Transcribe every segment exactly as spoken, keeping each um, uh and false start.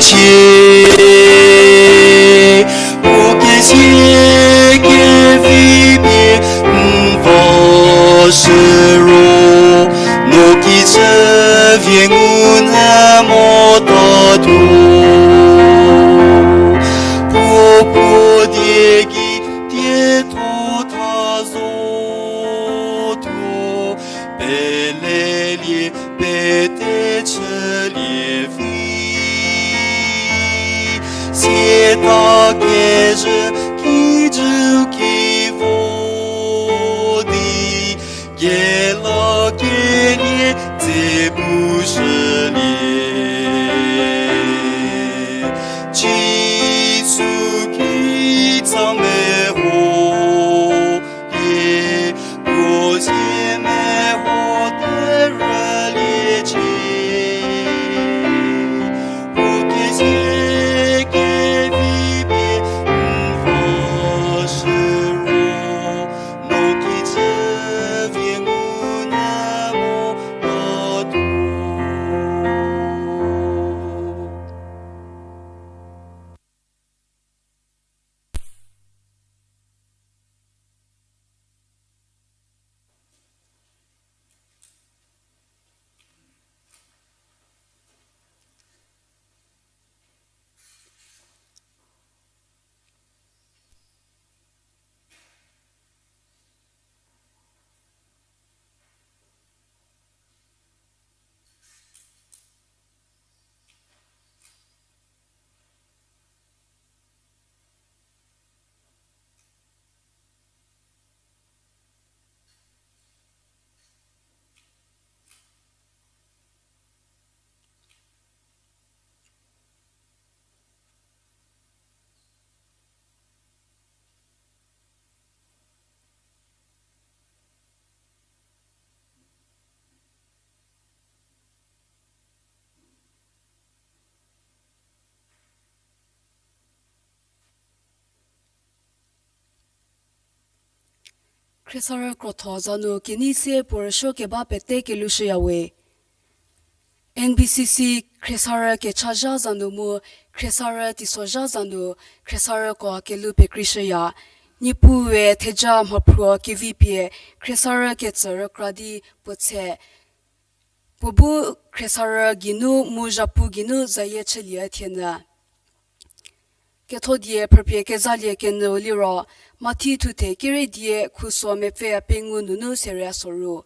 Cie, puo kezie kevi pie n va shüro, no kijü vie ngu nyü motatuo. Puo puo die ki tietho tha zotuo, pelelie pete chülie vi. Sieta kezhü kijü ki vo di, kelakelie tse pushülie. Jisu ki tsa meho pie, puo zie meho terüliecie. Puo kezie kevi pie n va shüro, no kijü vie ngu nyü motatuo. Khriesarü krotho za nu kenei sie puo rüsuo keba pete kelushüyawe. N B C C khriesarü kechazha za nu mu khriesarü teisozha za nu khriesarüko kelu pekreishüya. Niepuue theja mhaphruo kevi pie khriesarü ketsü rükra di puo tshe. Puo bu khriesarü geinu mu zhapu geinu zayie chülie thienyü. Kethodie phrüpie kezalie kenyüu liro, Mathi thuthe kerei die khuso mepfü pengou nunu serie soru.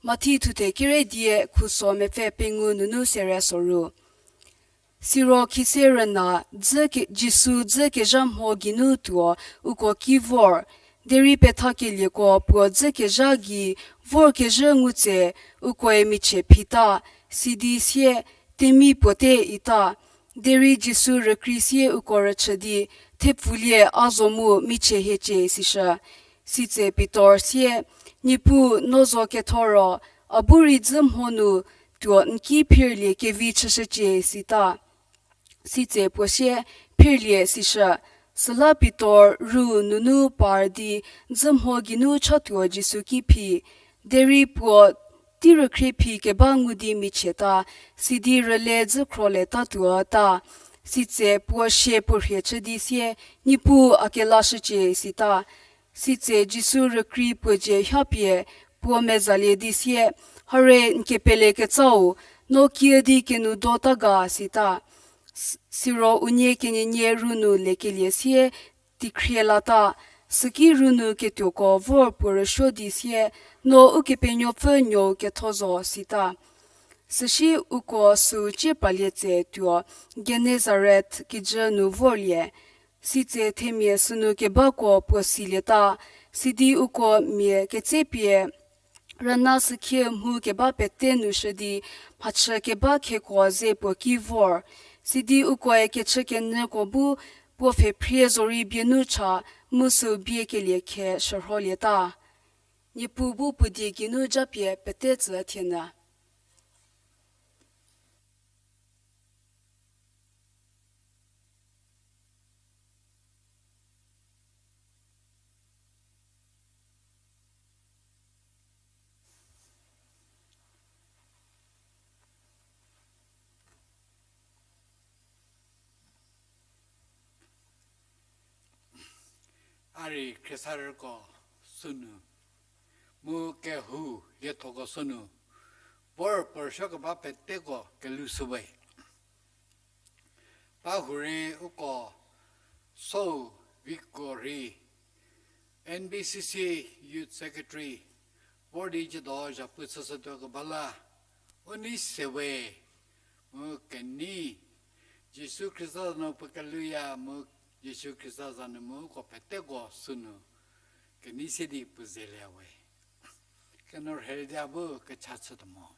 Mathi thuthe kerei die khuso mepfü pengou nunu serie soru. Siro khise rüna dzü ke-, Jisu dzü kezha mho geinu tuo uko ki vor, derei pethakelieko puo dzü kezha gei vorkezhü ngu tse ukoe michie phita, sidi sie, Temi puote ita. Derei Jisu rükrei sie uko rüchü di, Thepfulie, a zo mu, michie hiecie, sishü. Sitse Pitor sie, Niepuu, no zo ketho ro, a bu rei dzü mho nu tuo n ki phirlie kevi chüshücie, sita. Sitse puo sie, Phirlie, sishü. Süla Pitor ru nunu par di dzü mho geinu chatuo Jisu ki phi. Derei puo tei rükhrie phi keba ngu di michieta, sidi rüle dzü khrolietatuo ta. Sitse puo sie puo rhie chü di sie, Niepuu, a kelashücie, sita. Sitse Jisu rükrei puo dzie hapie puo mezalie di sie, Hare n kepele ketsau, no kiüdi kenoudota ga, sita. S-, siro unie kenienie ru nu lekelie sie, teikhrie lata, süki ru nu ketuoko vor puo rüsuo di sie, No Ukepenuopfü Nuou ketho zo, sita. Süsie uko süu cie pralie tse tuo Genesaret kijü nu vorlie. Sitse themia sünu kebako puo silieta, sidi uko mia ketsepie rüna sükhie mhu keba pete nu shü di mhachü keba kheko ze puo ki vor. Sidi ukoe kechükenyüko bu puo pfhephrie zorei bie nu cha mu süu bie kelie khe shürholieta. Niepuu bu puo die geinu japie pete tsü thienyü. A rei khriesarüko sünu, mu kehou liethoko sünu, vor puo rüsuo keba peteko kelhou shüwe. Ba hurei uko Sou Viko rei N B C C Youth Secretary vor di ciedo zhapu chüshütuo keba la u nei sewe, mu kenei Jisu Khrista za nu puo kelhouya mu Jisu Khrista za nu mu uko peteko sünu kenei se di puo zeliewe. Keno rheilie di a bu kecha chütuo mo.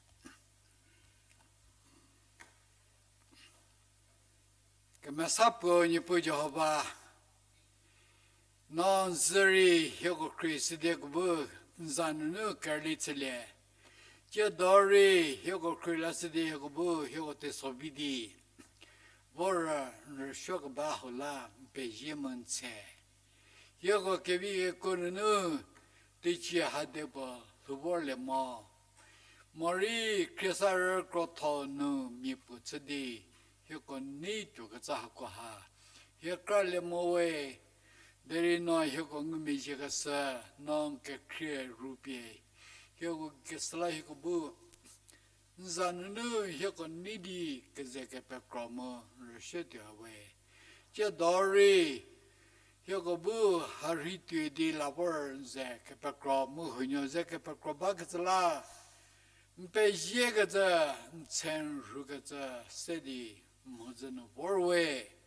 Kemesa puo Niepuu Jihova, no n zhü rei hieko khrie shüdieko bu n za nunu kerüli chülie. Tsiedo rei hieko khrie la shüdi hieko bu hieko teiso vi di, vor n rüsuo keba hau la n pezie mu n tshe. Hieko kevi kekuo nunu teicie hade puo lhou vorlie mo. Morei khriesarü krotho nu mia puo chü di hieko nei tuokecü hako ha hie kralie mo we. Derei no hieko ngumezhiekeshü, no n kekhrie rupie hieko keshü la hieko bu n za nunu hieko nei di keze kepekro mu n rüsuo tuo we. Tsiedo rei hieko bu ha rhei tuoi di la vor n ze kepekro mu huonuo ze kepekro bakecü la n peziekecü, n tshe n rhukecü se di mhodzü nu vor we.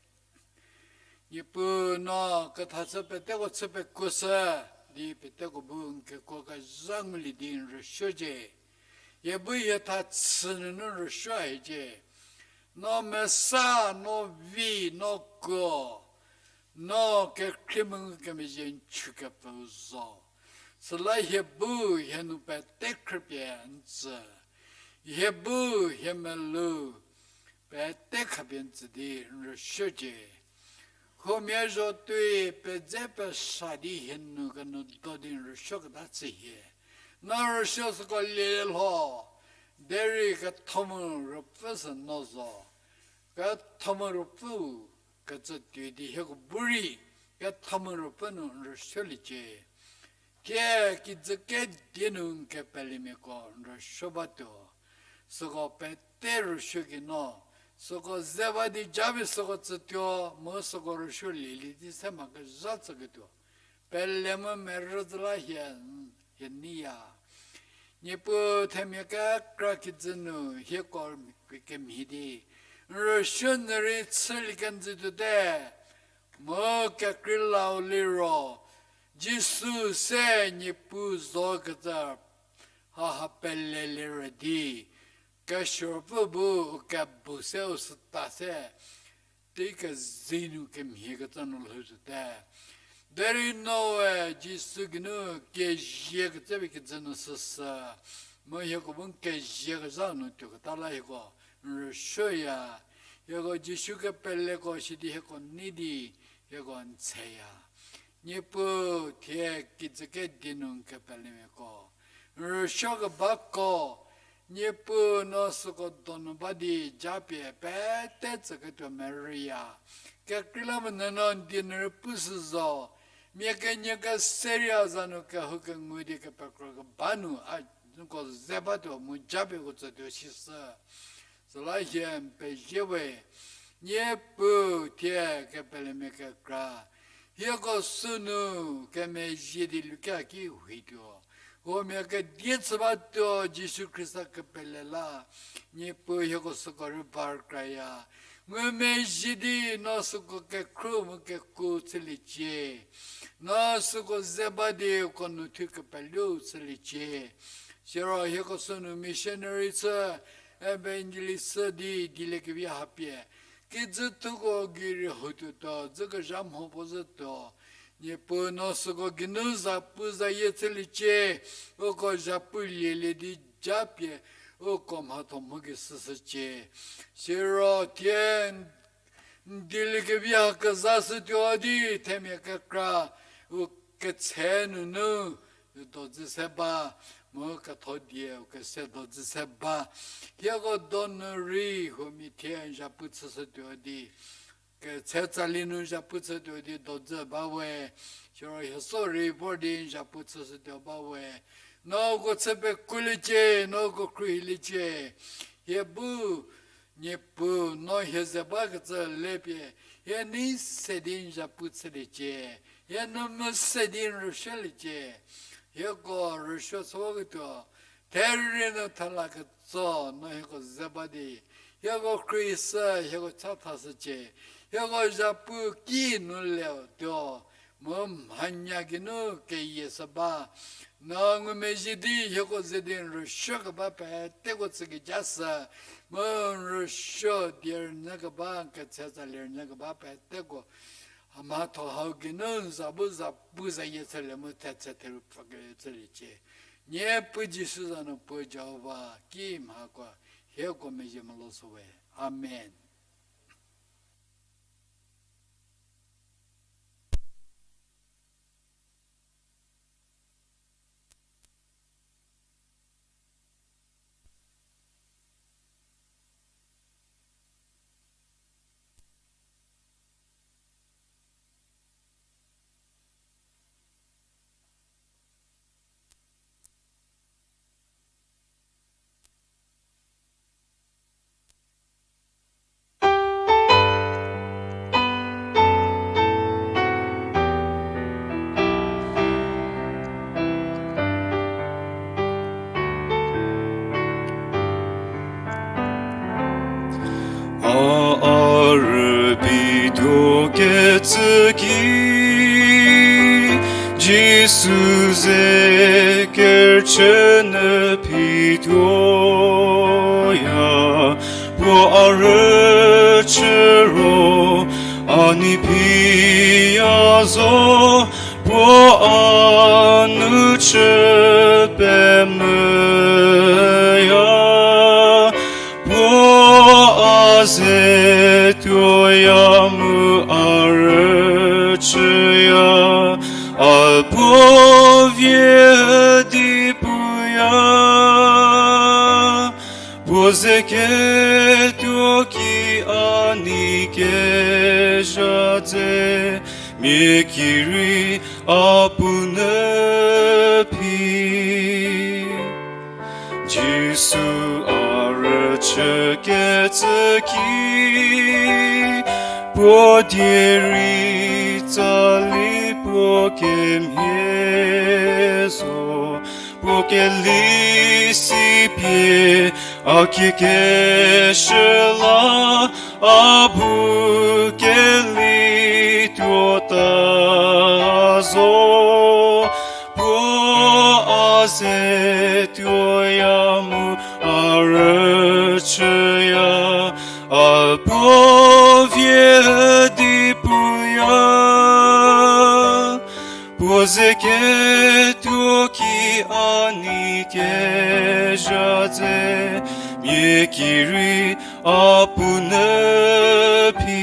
Niepuu no kethachü peteko chü pekuoshü di peteko bu n kekuo kezha ngulie di n rüsuocie. Hie bu hie thachü nunu rüsuo hiecie. No mesa, no vi, no kuo, no kekhrie mu kemezhie n chükepfü zo. Süla hie bu hie nu pete khrüpie n tsü. Hie bu hie melou pete khapie n tsü di n rüsuocie. Huomia zho tuoi pedze pesa di hie nu kenu do di n rüsuoketa chü hie. No rüsuo süko lielho, derei ketho mu ruopfü sü no zo. Ketho mu ruopfü kecü tuoi di hieko bu rei ketho mu ruopfü nu n rüsuoliecie. Thie kijü kedie nu n kepelemiako n rüsuo batuo. Süko pete rüsuo gei no, süko ze ba di japie süko tsütuo, mu süko rüsuolielie di se mha kezha tsüketuo pele mu merü zü la hie, hie neiya. Niepuu themia kekra kijü nu hieko kemhie di n rüsuo nyü rei chülie kenjütuote. Mu kekreilau liro Jisu se Niepuu zokecü haha pelelie rü di, kesuopfü bu u kebu se u süta se tei kezei nu kemhiekecü nu lhoutuote. Derei noe Jisu geinu keziekecü pie kijü nu süsü, mu hieko bu n keziekezha nu tuoketa la hieko n rüsuoya. Hieko Jisu kepeleko sidi hieko nei di hieko n tsheya. Niepuu thie kijü kedie nu n kepelemiako n rüsuokebako, Niepuu no süko donu ba di japie pete tsüketuo merüya. Kekreilamonyü no n die nu rei pushü zo. Mia kenie keseria za nu kehou kengu di kepekro keba nu a nko ze batuo mu japie u tsütuo sishü. Süla hie n pezie we, Niepuu thie kepelemia kekra hieko sünu kemezhie di lukia ki huituo. Huomia kedie chü batuo Jisu Khrista kepele la, Niepuu hieko süko rei ba rükraya. Ngumezhie di no süko kekhruo mu kekuo chüliecie. No süko ze ba di uko nu thu kepeleu chüliecie. Siro hieko sünu missionary chü, evangelist chü di dieliekevi hapie kijüthuko gei rei houtuotuo, dzükezha mho puo zhütuo. Niepuu no süko geinu zapu zayie chüliecie, uko zhapu lielie di japie uko mhatho mho gei süshücie. Siro thie n dieliekevi ha kezashütuo di themia kekra u ketse nunu u dodzü se ba, mu ketho die u kese dodzü se ba. Hieko donu rei huomia thie n zhapu chüshütuo di ketshe tsali nu zhapu chütuo di dodzü ba we, siro hie so rei vor di zhapu chüshütuo ba we. No uko chü pekuoliecie, no uko khruohiliecie. Hie bu, Niepuu, no hie ze bakecü lepie, hie nei se di n zhapu chüliecie, hie nu mese di n rüsuoliecie, hieko rüsuo chüwaketuo, therie nu thela ketso no hieko ze ba di, hieko khruohishü, hieko chathashücie, hieko zhapu ki nu le tuo, mu mhanya geinu keyie shü ba. No ngumezhie di hieko ze di n rüsuo keba peteko chükeja shü, mu n rüsuo die rünyü keba, n ketshe tsali rünyü keba peteko, a mhatho hau geinu n za bu za pu zayie chülie mu thetse theru pfükecüliecie. Niepuu Jisu za nu puo Jihova ki mhako hieko mezhie molo shüwe. Amen. A, a rübei tuo kecü ki, Jisu ze kerüchü nyü phi tuoya, puo a rüchü ro, a nei phiya zo, puo a nu chü pemvüya, puo a ze tuoya mu a rüchüya, a puo vie di puya. Puo ze ketuo ki a nei kezha dze, mia ki rei a puo nyü phi. Jisu a rüchü kecü ki, puo die rei tsali puo kemhie zo, puo keli si pie a kie keshü la, a bu keli tuota zo. Puo a ze tuoya mu a rüchüya, a puo vie di puya. Puo ze ketuo ki a nei kezha dze, mia ki rei a puo nyü phi.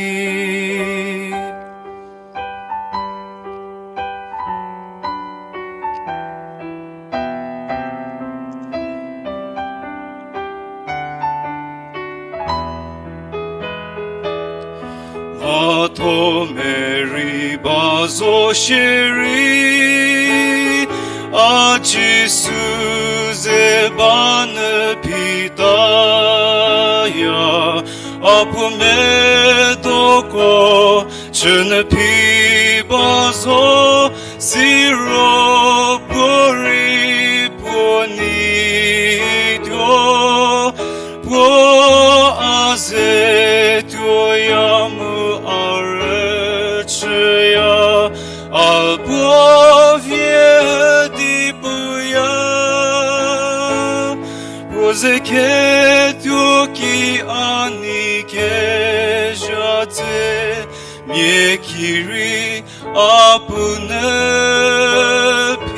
Mhatho merei ba zo shierei, a Jisu ze ba nyü phi taya, a puo medoko chü nyü phi ba zo, siro puo rei puo nei tuo, puo a ze tuoya mu a rüchüya, a puo vie di puya. Puo ze ketuo ki a nei kezha dze, mia ki rei a puo nyü phi.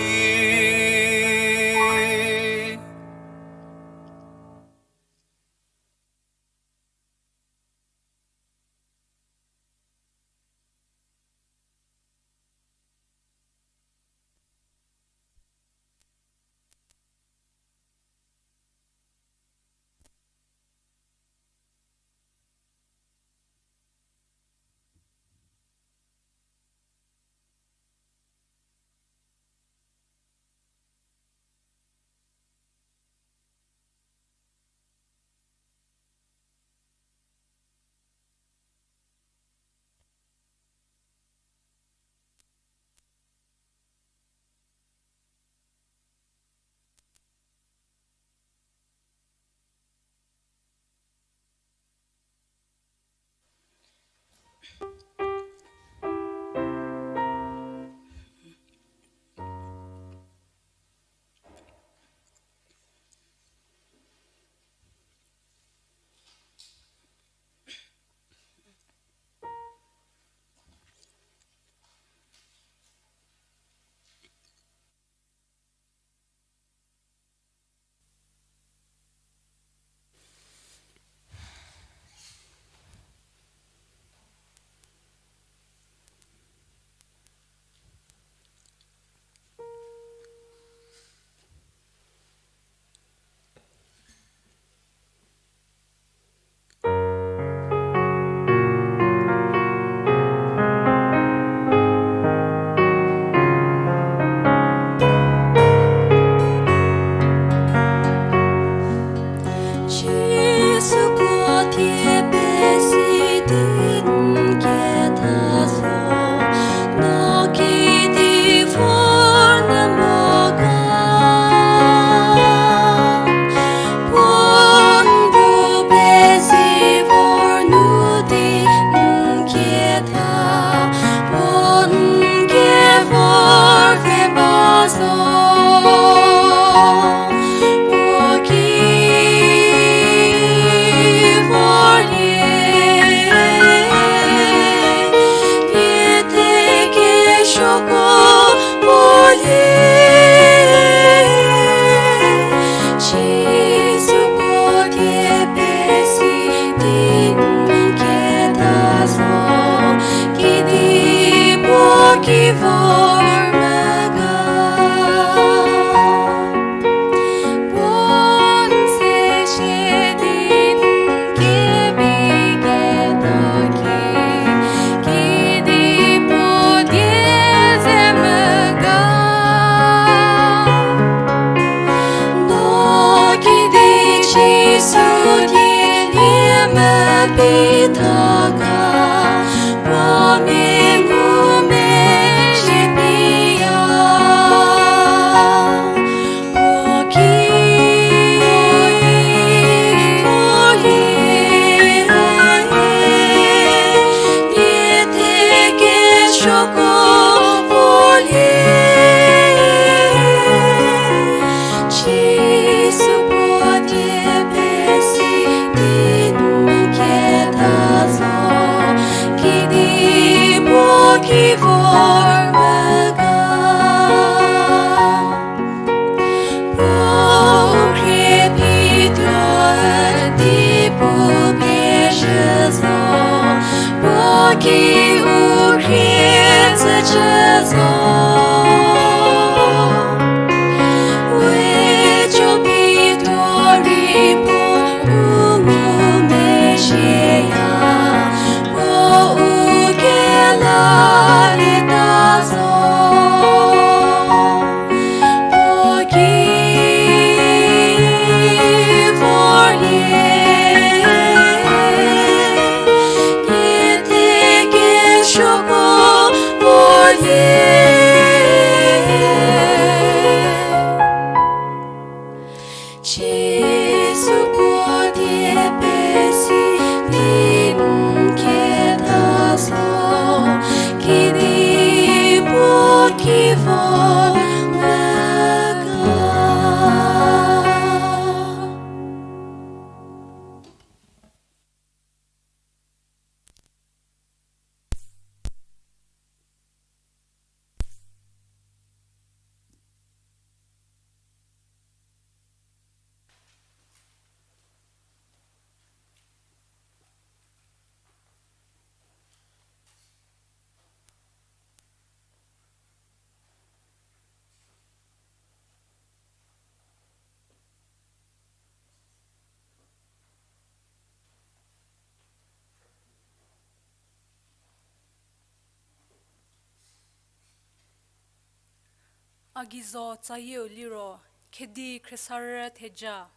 A geizo tsayieu liro, Khedi Khriesarü Theja.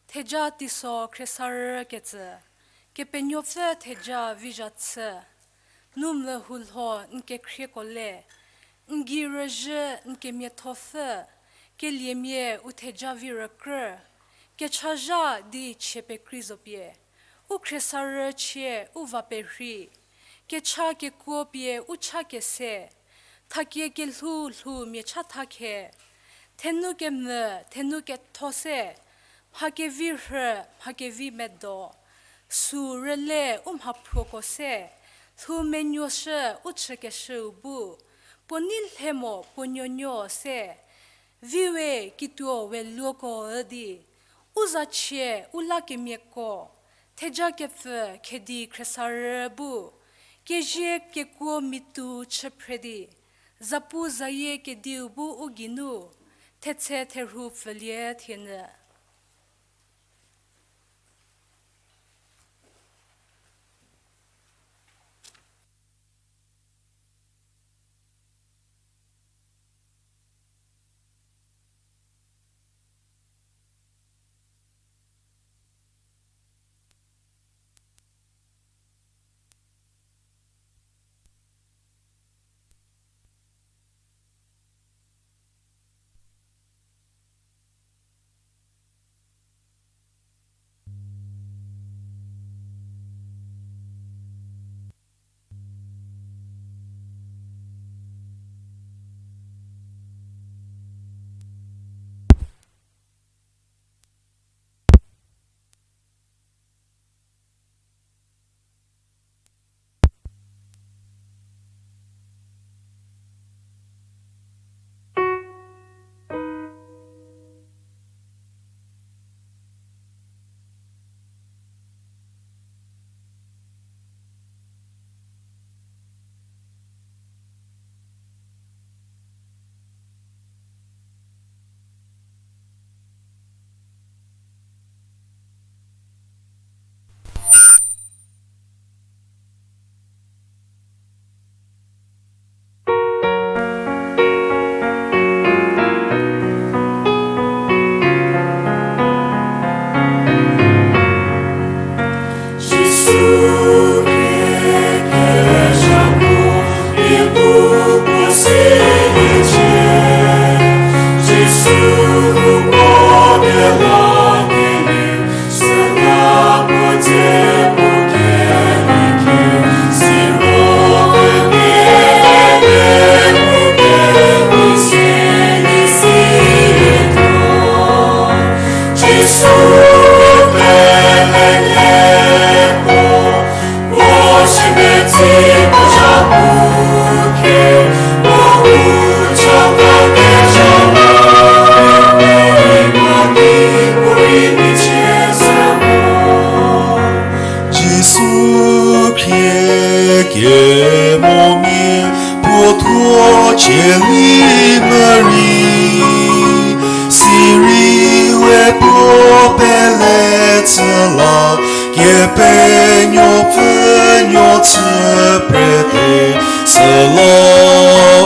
Theja teiso Khriesarü kecü, Kepenuopfü theja vizha chü, nu mvü hulho n kekhrieko le, n gei rüzhü n kemiathopfü, keliemia u theja vi rükrü, kechazha di chie pekrei zo pie, u khriesarüchie u va perhei, kecha kekuo pie u cha kese, thakie kelhou lhou mia cha thakhe, thenu kemvü, thenu ketho se, mha kevi rhü, mha kevi medo, su rüle u mhaphruoko se, lhou menuoshü u chükeshüu bu, puo nei lhe mo puo nuonuo se, vi we kituo we luoko üdi, u zachie u la kemiako, theja kepfü Khedi Khriesarü bu, kezie kekuo mitu chü phre di, zapu zayie kediu bu u geinu, thetse therhu pfülie thienyü. Jisu khrie kemomia puo thuo chielie mari, sirei we puo pele tsüla, Kepenuopfü nuo chü prete, süla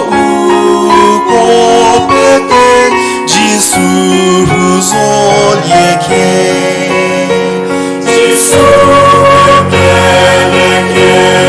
uko pete Jisu rhu zolie khe. Jisu pete keko,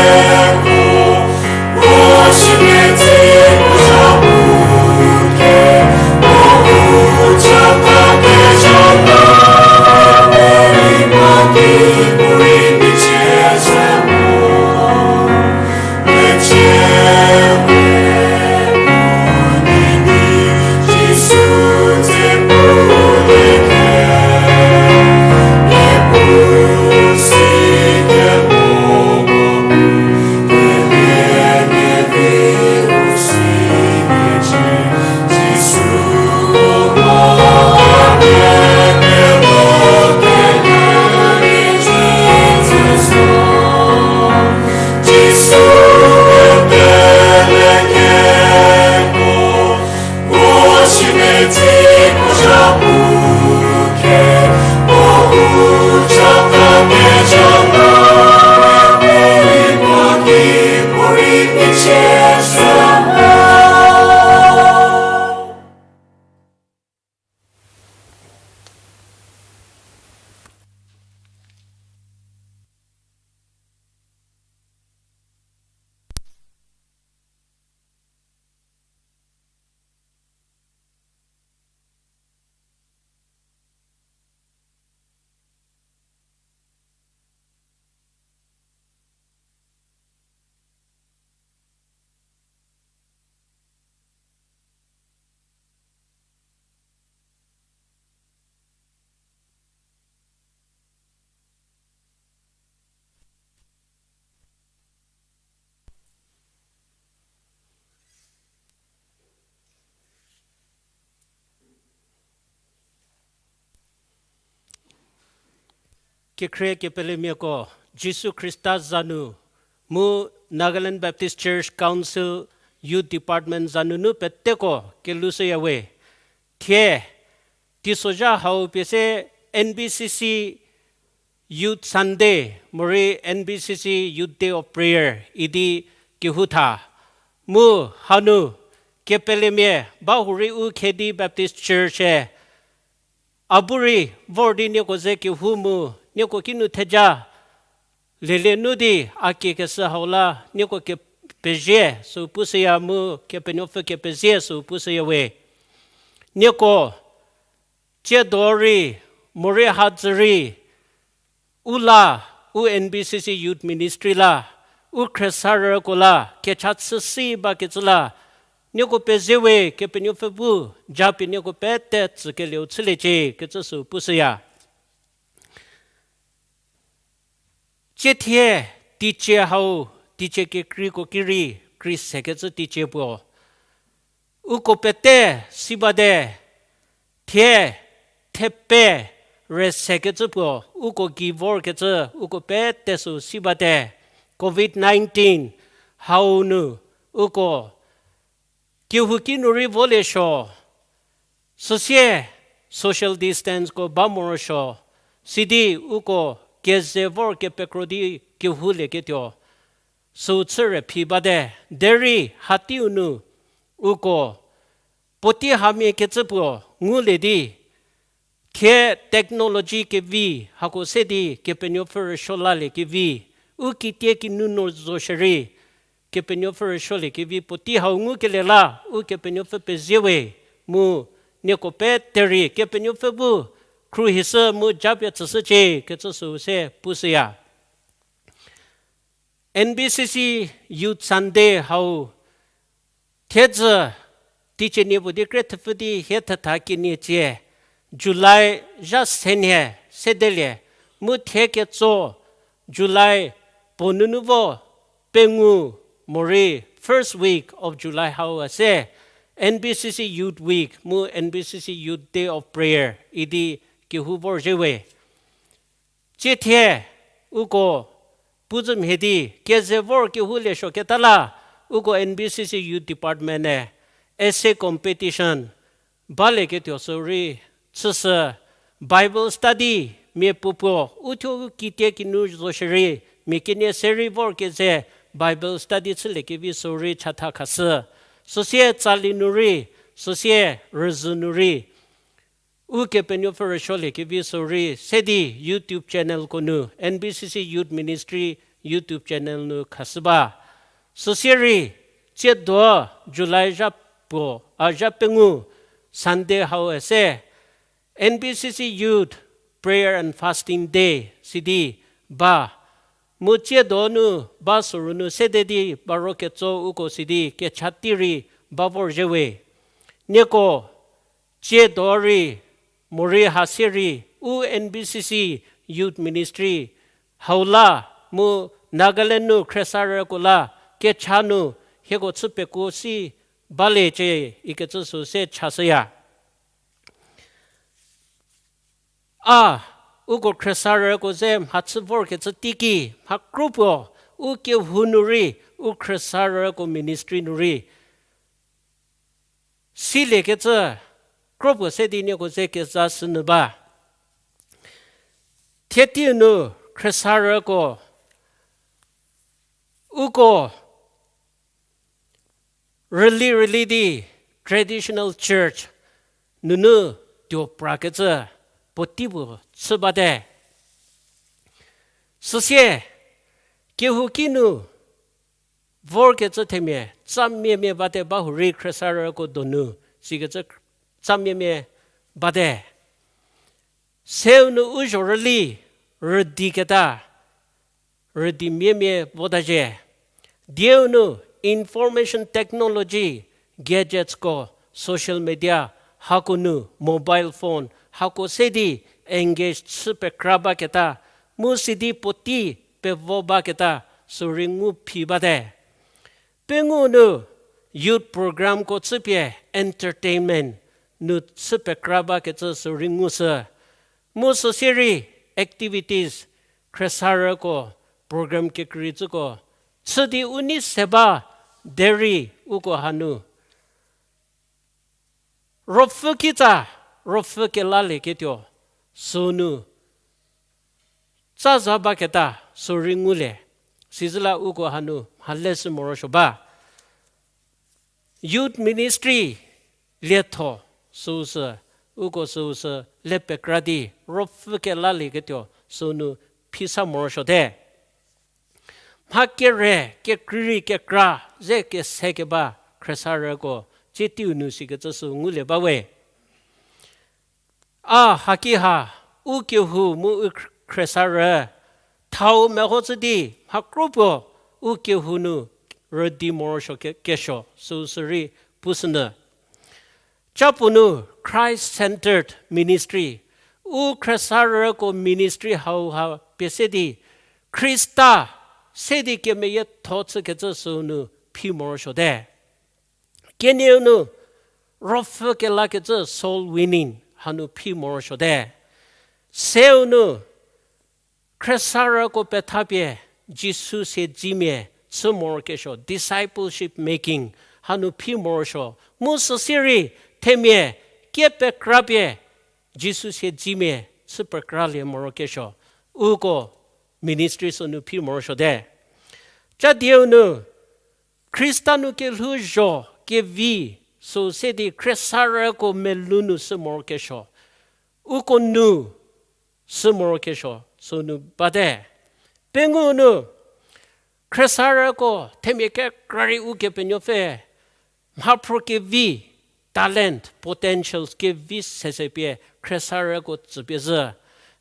Kekhrie kepelemiako, Jisu Khrista za nu, mu Nagaland Baptist Church Council Youth Department za nunu peteko kelushüyawe. Thie, teisozha hau pie se N B C C Youth Sunday, morei N B C C Youth Day of Prayer idi kehoutha. Mu hanu kepelemia ba hurei u Khedi Baptist Church-e a bu rei vor di nieko ze kehou mu, nieko kinu theja lelie nu di a kiekeshü hau la nieko kepezie sü pushüya mu, Kepenuopfü kepezie sü pushüyawe. Nieko tsiedo rei, morei hadzü rei, u la, u N B C C Youth Ministry la, u khriesarüko la kecha chüsi bakecü la nieko peziewe. Kepenuopfü bu japie nieko pete tsükelieu chüliecie kecü sü pushüya. Tsiethie teicie hau, teicie kekreiko ki rei, kri sekecü teicie puo, uko pete si bate. Thie, thepe re sekecü puo, uko gei vorkecü uko pete sü si bate. Covid nineteen hau nu uko kehou kinu rei volie suo, süsie social distanceko ba morosuo, sidi uko keze vor kepekro di kehoulieketuo sü chü re phi bate. Derei hateiu nu uko puotei hamia kecü puo ngulie di, thie technology kevi hako se di Kepenuopfü rüsuo laliekevi, u kitie kinu nu zo shierei Kepenuopfü rüsuoliekevi puotei hau ngukelie la Ukepenuopfü pezie we, mu nieko pete rei Kepenuopfü bu khruohishü mu japie tsüshücie kecü süu se pushüya. N B C C Youth Sunday hau thiedzü teicie nie puo di krie thepfü di hie thetha kenie cie, July zha senhie sedelie, mu thie ketso July puo nunu vo pengou morei first week of July hau ase, N B C C Youth Week mu N B C C Youth Day of Prayer idi kehou vorzhie we. Tsie thie uko puo zü mhie di keze vor kehou le suoketa la, uko N B C C Youth Department-e essay competition balieketuo sü rei chüshü, Bible study mia puopuo uthuo u kitie kinu zo shierei, mia kenie se rei vor keze Bible study chüliekevi sü rei chatha khashü. Süsie tsali nu rei, süsie rüzhü nu rei, Ukepenuopfü rüsuoliekevi sü rei se di YouTube channelko nu, N B C C Youth Ministry YouTube channel nu khashü ba. Süsie rei, tsiedo July zha puo, a zha pengou, Sunday hau ese, N B C C Youth Prayer and Fasting Day sidi ba. Mu tsiedo nu ba süru nu sede di baro ketso uko sidi kecha tei rei ba vorzhie we. Nieko, tsiedo rei, morei hasie rei, u N B C C Youth Ministry hau la, mu Nagaland nu khriesarüko la, kecha nu, hieko chü pekuo si baliecie ikecü sü se chashüya. A, uko khriesarüko ze mhachü vorkecü teiki, mha kropuo, u kehou nu rei, u khriesarüko ministry nu rei siliekecü kropuo se di nieko ze kezashünyü ba. Thie teiu nu khriesarüko, uko rüli rüli di traditional church nunu tuo prakecü puotei puo chü bate. Süsie, kehouki nu vorkecü themia, tsamiamia bate ba hurei khriesarüko donu, sikecü tsamiamia bate. Seu nu u zho rüli, rüdiketa, rüdi miamia votazhie. Dieu nu information technology, gadgetsko, social media, hako nu mobile phone, hako se di engage chü pekra baketa, mu sidi puotei pevo baketa, sürei ngu phi bate. Pengou nu youth programko chüpie entertainment nu chü pekra bakecü sürei ngushü. Mu süsie rei activities, khriesarüko program kekreicüko chü di u nei se ba derei uko hanu ruopfü kitsa, ruopfü kelalieketuo sünu tsa za baketa sürei ngulie. Sizüla uko hanu mhale sü morosuo ba. Youth ministry lietho süusü, uko süusü le pekra di ruopfü kelalieketuo sünu phisa morosuote. Mha kere, kekreirei kekra ze kese keba khriesarüko, tsie teiu nu sikecü sü ngulie bawe. A haki ha, u kehou mu u khriesarü, thau mehoshü di, mha kropuo, u kehou nu rüdi morosuo ke-, kesuo, süusü rei pushünyü. Ca puo nu Christ-centered ministry, u khriesarüko ministry hauha pie se di, Khrista se di kemeyietho chükecü sünu phi morosuote. Kenieu nu, ruopfü kelakecü soul winning hanu phi morosuote. Seu nu, khriesarüko pethapie, Jisu siedzemia chü morokesuo, discipleship making hanu phi morosuo. Mu süsie rei, themia, kie pekrapie, Jisu siedzemia chü pekralie morokesuo. Uko ministry sünu phi morosuote. Ca dieu nu, Khrista nu kelhouzho kevi sü se di khriesarüko melou nu sü morokesuo. Uko nu sü morokesuo sünu bate. Pengou nu, khriesarüko themia kekra rei Ukepenuopfü mhaphro kevi, talent, potentials kevi sese pie khriesarüko tsüpie zhü.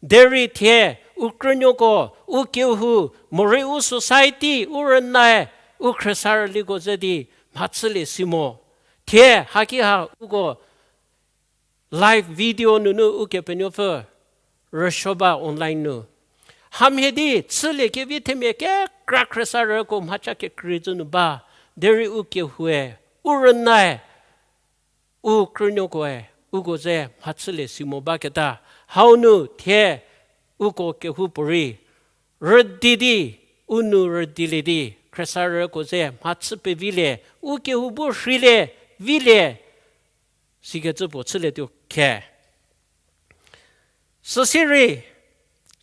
Derei thie, u krünuoko, u kehou, morei u society, u rünae, u khriesarüliko ze di mhachülie si mo. Thie, haki ha uko live video nunu Ukepenuopfü rüsuo ba online nu. Hamhie di chülie kevi themia kekra khriesarüko mhacha kekrei zü nu ba, derei u kehoue, u rünae, u krünuokoe, uko ze mhachülie si mo baketa. Hau nu thie uko kehou puorei rüdi di, u nou rüdilie di, khriesarüko ze mhachü pevilie, u kehou bu rheilie, vilie, sikecü puo chülietuo khe. Süsirei,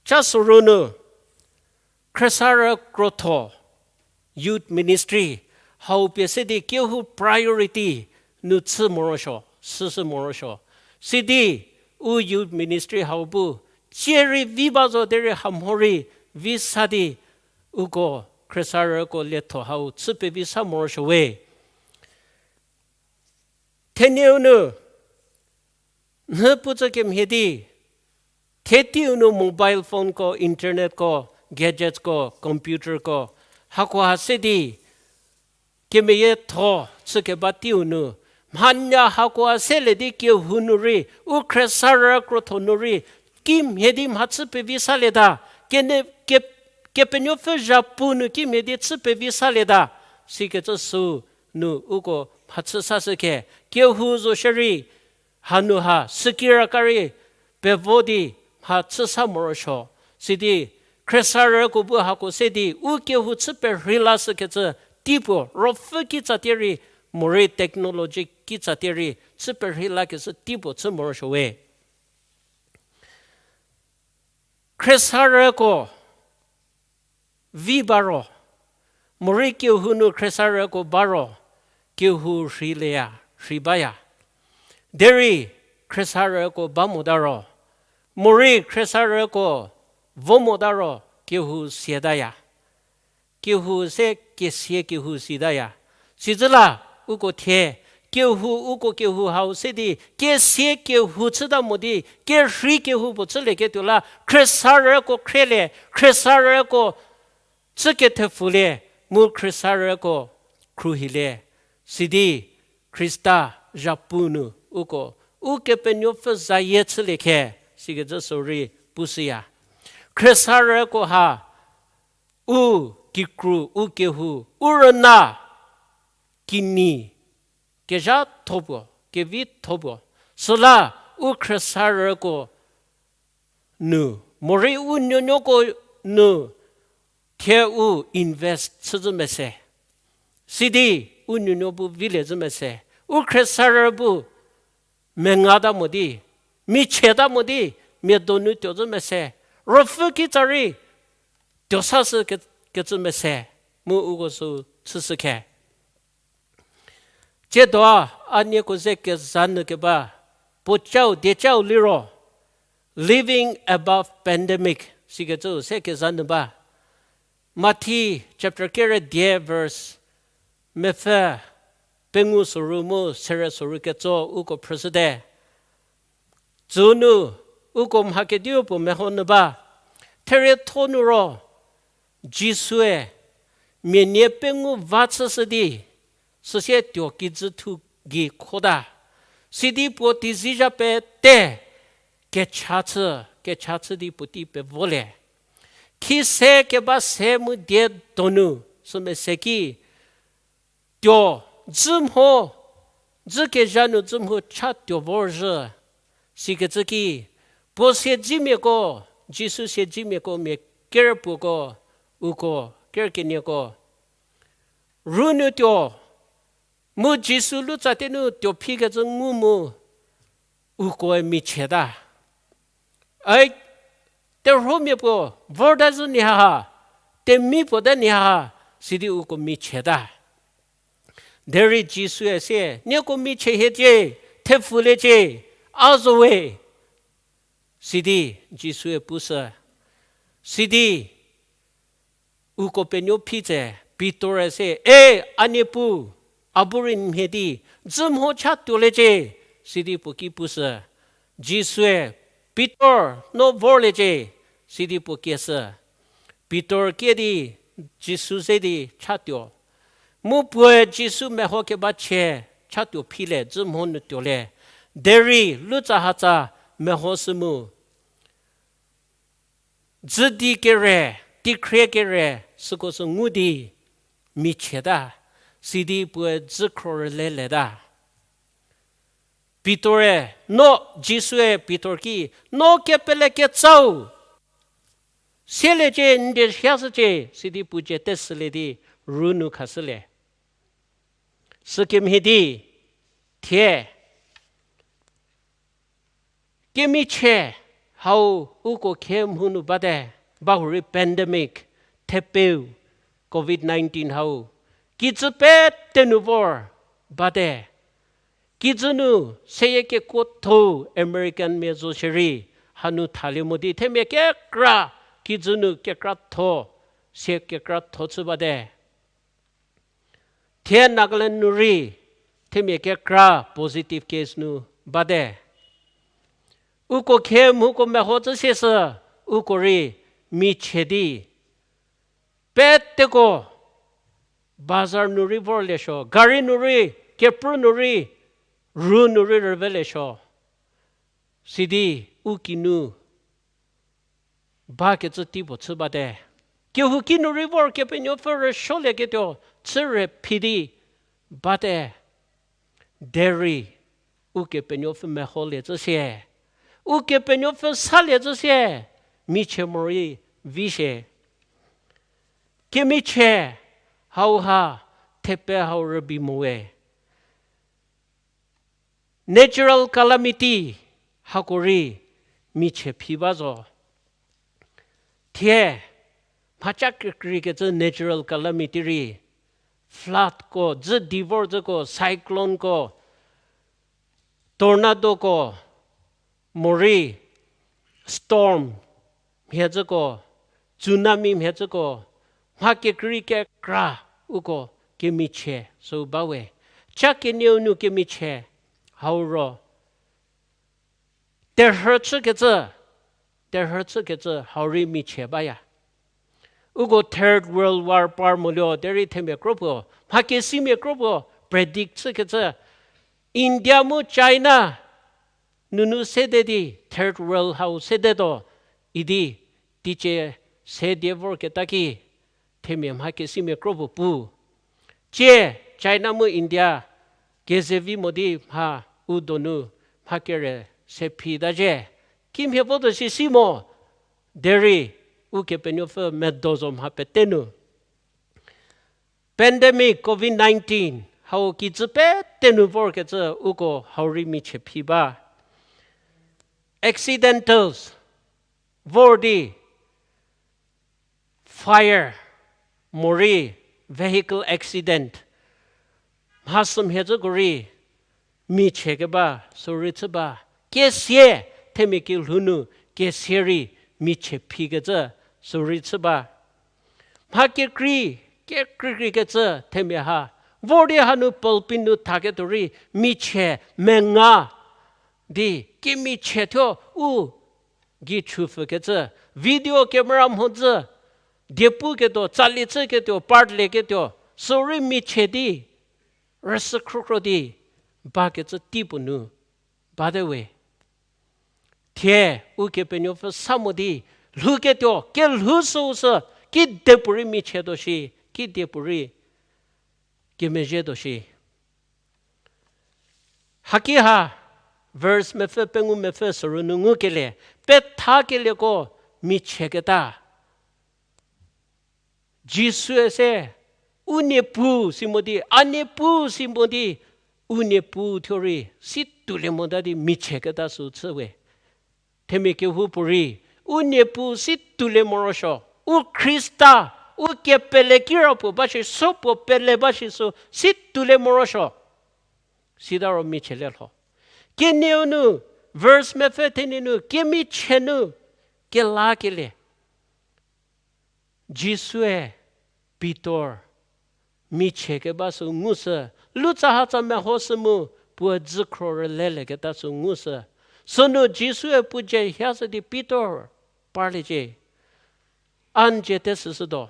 cha sorou nu, khriesarü krotho, youth ministry, hau pie se di kehou priority nu chü morosuo, süsü morosuo. Sidi, u youth ministry hau bu, tsie rei vi ba zo derei hamhorei vi sa di, uko khriesarüko lietho hau chü pevi sa morosuo we. Thenieu nu, nhü pucü kemhie di, thie teiu nu mobile phoneko, internetko, gadgetsko, computerko, hakoha se di, kemeyietho chükeba teiu nu, mhanya hakoha selie di kehou nu rei, u khriesarü krotho nu rei, kimhie di mhachü pevi salieta, kene-, ke-, Kepenuopfü zhapu nu kimhie di chü pevi salieta, sikecü sü nu uko mhachü sashü khe, kehou zo shierei, hanu ha, sükiraka rei, pevo di, mhachü sa morosuo, sidi, khriesarüko bu hako se di, u kehou chü perhei lashükecü, teipuo, ruopfü kitsatie rei, morei technology kitsatie rei, chü perhei lakecü teipuo chü morosuo we. Khriesarüko vi ba ro, morei kehou nu khriesarüko ba ro, kehou rheilieya, rhei baya. Derei khriesarüko ba mota ro, morei khriesarüko vo mota ro, kehou siataya. Kehou se kesia kehou sitaya. Sizü la, uko thie, kehou, uko kehou hau se di, kesia kehou chüta mo di, kerhei kehou puo chülieketuo la, khriesarüko khrielie, khriesarüko chü kethepfulie, mu khriesarüko khruohilie. Sidi, Khrista zhapu nu uko, Ukepenuopfü zayie chülie khe, sikecü sü rei pushüya. Khriesarüko ha, u kikru, u kehou, u rüna, kinyi, kezhatho puo, kevitho puo. Süla u khriesarüko nu, morei u nuonuoko nu, thie u invest chüzhü mese. Sidi u nuonuo bu vilie zhü mese. U khriesarü bu mengata mo di, michieta mo di, mia donu tuo zhü mese. Ruopfü kitsa rei tuo sashü ke-, kecü mese. Mu uko sü chüshü khe. Tsiedoa a nieko ze kezanyü keba, puo chau, die chau liro, Living Above Pandemic, sikecü se kezanyü ba. Mathi chapter kere die verse mepfü pengou soru mu sere soru ketso uko phrüshüte. Tsünu uko mha kediu puo meho nyü ba. Therietho nu ro, Jisue mia nie pengou va chüshü di, süsie tuo kijüthu gei khota. Sidi puo teizizha pete kecha chü, kecha chü di puotei pevolie. Khise keba se mu die donu, sü mese ki, tuo, dzü mho, dzü kezha nu dzü mho cha tuo vorzhü, sikecü ki, puo siedzemiako, Jisu siedzemiako mia kerpuoko, uko, kerkenieko, ru nu tuo, mu Jisu lutsatie nu tuo phikecü ngu mu, ukoe michieta. Ai, terhuomia puo vorta zhü nyi ha, temi puo ta nyi ha, sidi uko michieta. Derei Jisue sie, nieko michie hiecie, thepfuliecie, a zo we. Sidi Jisue pushü. Sidi uko penuo phi tse, Pitor-e sie, E, a Niepuu, a bu rei mhie di, dzü mho cha tuoliecie, sidi puo ki pushü. Jisue, Pitor, no vorliecie, sidi puo kieshü. Pitor kie di, Jisu ze di chatuo. Mu puoe Jisu meho keba chie chatuo philie, dzü mho nu tuolie. Derei lutsahatsa mehoshü mu, dzü di kere, tikhrie kere, süko sü ngu di michieta, sidi puoe dzü khro rüleleta. Pitor-e, no, Jisue Pitor ki, no kepele ketsau sieliecie, n die hiashücie, sidi puo dzie teshülie di ru nu khashülie. Sükemhie di, thie, kemichie hau uko khe mhou nu bate, bahurei pandemic, thepeu, covid nineteen hau, kijü pete nu vor bate. Kijü nu seyie kekuotho American mia zo shierei, hanu thalie mo di themia kekra, kijü nu kekratho, sie kekratho chü bate. Thie Nagaland nu rei, themia kekra positive case nu bate. Uko khe mhouko meho tsü sieshü, uko rei michie di peteko bazar nu rei vorlie suo, gari nu rei, kepru nu rei, ru nu rei rüvelie suo. Sidi u kinu bakecü tei puo chü bate. Kehouki nu rei vor Kepenuopfü rüsuolieketuo chü rüphi di bate. Derei Ukepenuopfü meholie tsü sie, Ukepenuopfü salie tsü sie, michie morei vi shie. Kemichie hauha thepe hau rübei mo we. Natural calamity hako rei michie phi ba zo. Thie mhacha kekreikecü natural calamity rei, floodko, dzü di vor züko, cycloneko, tornadoeko, morei storm mhie züko, tsunami mhie züko, mha kekrei kekra uko kemichie süu ba we. Cha kenieu nu kemichie hau ro terhü chükecü, terhü chükecü hau rei michie baya. Uko Third World War par molio derei themia kro puo, mhakesimia kro puo predict chükecü, India mu China nunu sede di Third World hau sedetuo idi teicie se die vorketa ki themia mhakesimia kro puo pu. Tie China mu India kezevi mo di mha u donu mha kere se phita zhie. Kimhie votuo si si mo, derei Ukepenuopfü medo zo mha pete nu. Pandemic covid nineteen hau kijü pete nu vorkecü uko hau rei michie phi ba. Accidentals vor di fire, morei vehicle accident, mhasümhie züko rei michie keba süu rei chü ba. Kesia, themia kelhou nu kesia rei michie phikecü süu rei chü ba. Mha kekrei, kekreikreikecü themia ha vor di hanu pulpit nu thaketuo rei michie menga di kemichie thuo u gei chupfükecü, video camera mhodzü, diepuketuo, tsali chüketuo, part lieketuo süu rei michie di rüsü khrükhro di bakecü tei puo nu bate we. Thie Ukepenuopfü sa mo di lhouketuo kelhou süu sü kedipuorei michietuo shi, kedipuorei kemezhietuo shi. Haki ha verse mepfü pengou mepfü süu nu ngukelie, pethakelieko michieketa Jisue se, u Niepuu si mo di, a Niepuu si mo di, u Niepuu thuo rei si toulie mota di michieketa süu chü we. Themia kehoupuorei u Niepuu si toulie morosuo, u Khrista, u kepele kirapuo ba shi, supuo pele ba shi süu si toulie morosuo. Sita ro michielie lho. Kenieu nu, verse mepfü thenie nu, kemichie nu kelakelie Jisue Pitor michie keba süu ngushü, lutsahatsa mehoshü mu puo dzükhro rülelieketa süu ngushü. Sünu Jisue puo dzie hiashü di Pitor parliecie, a n dzie tesüshütuo,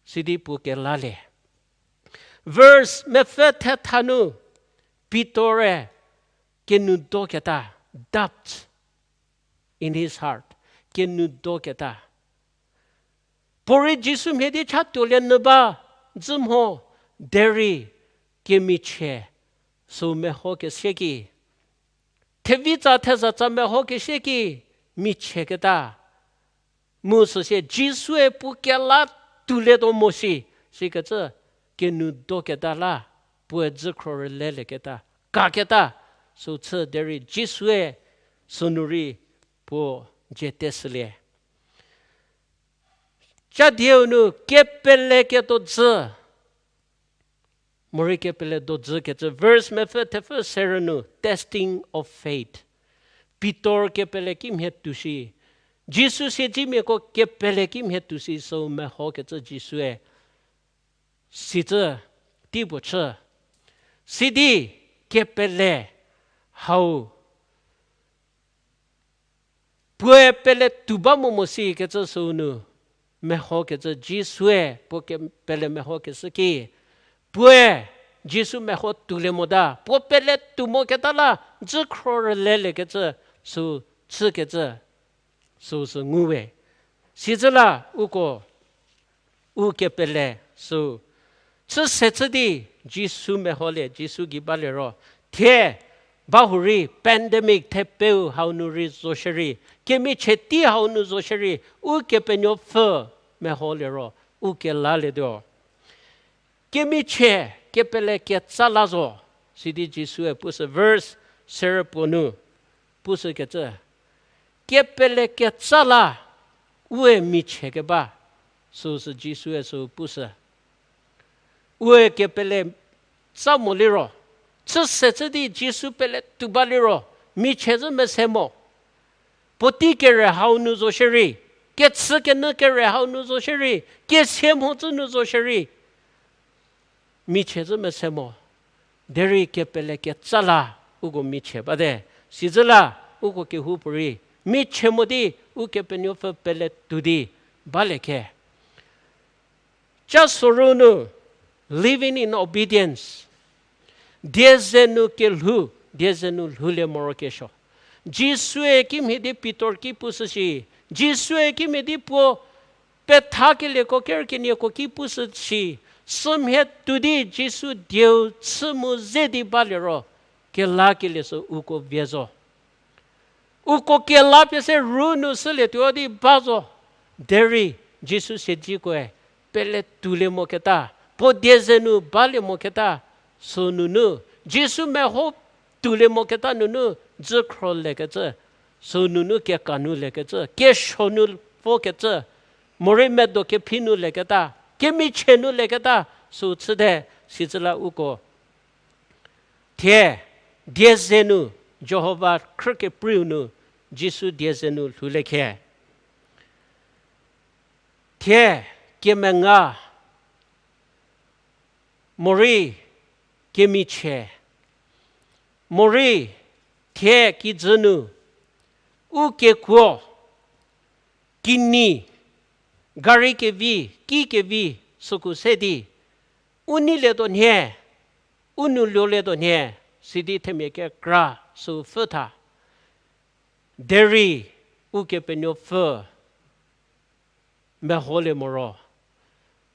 sidi puo kelalie. Verse mepfü thetha nu Pitor-e Kenoudoketa, doubt in his heart. Kenoudoketa. Puorei Jisu mhie di cha tuolie nyü ba dzü mho, derei kemichie sü mehokeshü ki, thevitsa thezatsa mehokeshü ki, michieketa. Mu süsie Jisue puo kela tuolietuo mo shi, sikecü kenoudoketa la, puoe dzükhro rülelieketa, kaketa, sü chü derei Jisue sünu rei puo jete shülie. Cha dieu nu kepeleketuo dzü. Morei kepele dodzü kecü verse mepfü thepfü serü nu testing of faith. Pitor kepele kimhie tuo shi. Jisu siedzemiako kepele kimhie tuo shi sü mehokecü Jisue. Sicü tei puo chü. Sidi kepele hau puoe pele tuo ba mo mo sikecü sünu mehokecü Jisue puo kepele mehokeshü ki, puoe Jisu meho tuolie mota, puo pele tuo moketa la dzükhro rüleliekecü sü chükecü süsü nguwe. Sicü la uko u kepele sü chü se chü di Jisu meholie, Jisu gei balie ro. Thie ba hurei pandemic thepeu hau nu rei zo shierei, kemichie tei hau nu zo shierei, Ukepenuopfü meholie ro, u kelalietuo. Kemichie kepele ketsa la zo, sidi Jisue pushü verse serü puo nu pushükecü. Kepele ketsa la, ue michie keba, süsü Jisue sü pushü. Ue kepele tsa mo liro, chü se chü di Jisu pele tuo ba liro, michie zhü mese mo. Puotei kere hau nu zo shierei, kechü kenyü kere hau nu zo shierei, kesia mhodzü nu zo shierei, michie zhü mese mo. Derei kepele ketsa la, uko michie bate. Sizhü la, uko kehoupuorei michie mo di Ukepenuopfü pele tuo di balie khe. Ca sorou nu, living in obedience. Dieze nu kelhou, dieze nu lhoulie morokesuo. Jisue kimhie di Pitor ki pushü shi, Jisue kimhie di puo pethakelieko kerükenieko ki pushü shi, sümhie tuo di Jisu dieu chü mu ze di balie ro, kelakelie sü uko vie zo. Uko kela pie se ru nu shülietuo di ba zo. Derei Jisu siedzikoe pele tuolie moketa, puo dieze nu balie moketa, sünunu, Jisu meho tuolie moketa nunu, dzükhro lekecü, sünunu keka nu lekecü, kesuo nu vokecü, morei medo kephi nu leketa, kemichie nu leketa, sü chüte, sizhü la uko thie, dieze nu, Jihova khrükepriu nu, Jisu dieze nu lhoulie khe. Thie, kemenga, morei kemichie, morei thie kijü nu, u kekuo, kinyi, gari kevi, ki kevi, süko se di, u neilietuo nhie, u nou lolietuo nhie, sidi themia kekra sü pfhü tha. Derei Ukepenuopfü meholie moro,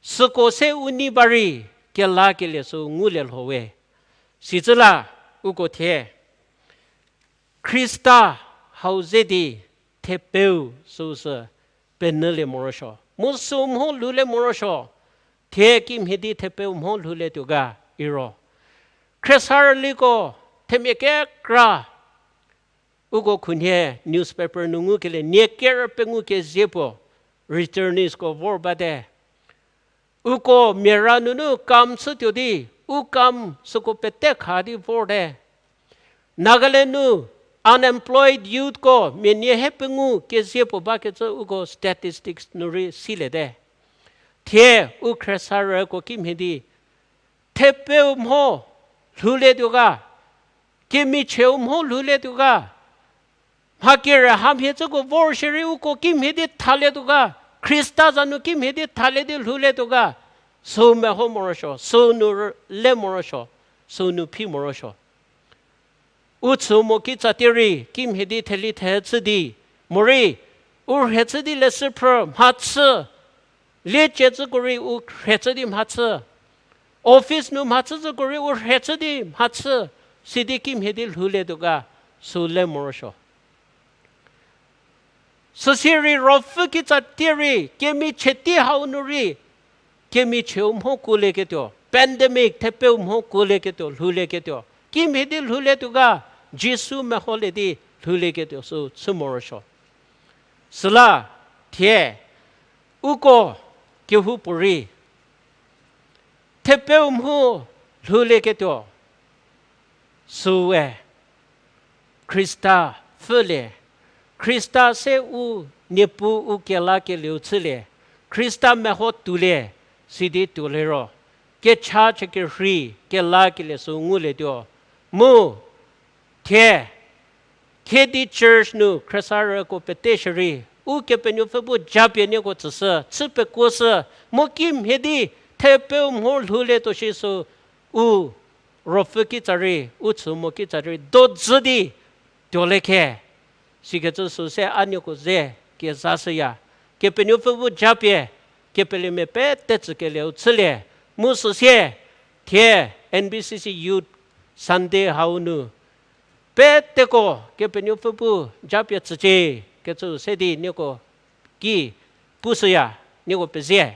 süko se u nei ba rei kelakelie sü ngulie lho we. Sizhü la uko thie, Khrista hau ze di thepeu süsü penyülie morosuo, mu sü mho lhoulie morosuo, thie kimhie di thepeu mho lhoulietuo ga iro. Khriesarüliko themia kekra, uko khunhie newspaper nu ngukelie nie kerü pengou kezie puo, returnees ko vor bate. Uko mia ra nunu kam chütuo di, u kam süko pete kha di vorte. Nagaland nu unemployed youthko mia nie he pengou kezie puo bakecü uko statistics nu rei siliete. Thie u khriesarüko kimhie di thepeu mho lhoulietuo ga, kemichieu mho lhoulietuo ga, mha kere hamhie cüko vor shierei uko kimhie di thalietuo ga, Khrista za nu kimhie di thalie di lhoulietuo ga, sü meho morosuo, sü nu le morosuo, sü nu phi morosuo. U chü mo kitsa tie rei kimhie di theli the chü di, morei u rhie chü di leshü phrü mhachü, liecie cüko rei u rhie chü di mhachü, office nu mhachü cüko rei u rhie chü di mhachü, sidi kimhie di lhoulietuo ga, sü le morosuo. Süsie rei ruopfü kitsa tie rei, kemichie tei hau nu rei, kemichieu mho kuolieketuo, pandemic thepeu mho kuolieketuo, lhoulieketuo, kimhie di lhoulietuo ga, Jisu meholie di lhoulieketuo sü chü morosuo. Süla, thie, uko kehoupuorei thepeu mho lhoulieketuo, süe Khrista pfhülie, Khrista se u Niepuu kelakelieu chülie, Khrista meho tuolie, sidi tuoliero, kecha chü kerhei kelakelie sü ngulietuo. Mu, thie, Khedi church nu khriesarüko pete shierei, Ukepenuopfü bu japie nieko tsüshü, chü pekuoshü, mu kimhie di thepeu mho lhoulietuo shi sü, u ruopfü kitsa rei, u chü mo kitsa rei, dojü di tuolie khe. Sikecü sü se a nieko ze kezashüya. Kepenuopfü bu japie, kepelemia pete tsükelieu chülie, mu süsie, thie N B C C Youth Sunday hau nu, peteko Kepenuopfü bu japie tsücie, kecü se di nieko ki pushüya, nieko pezie.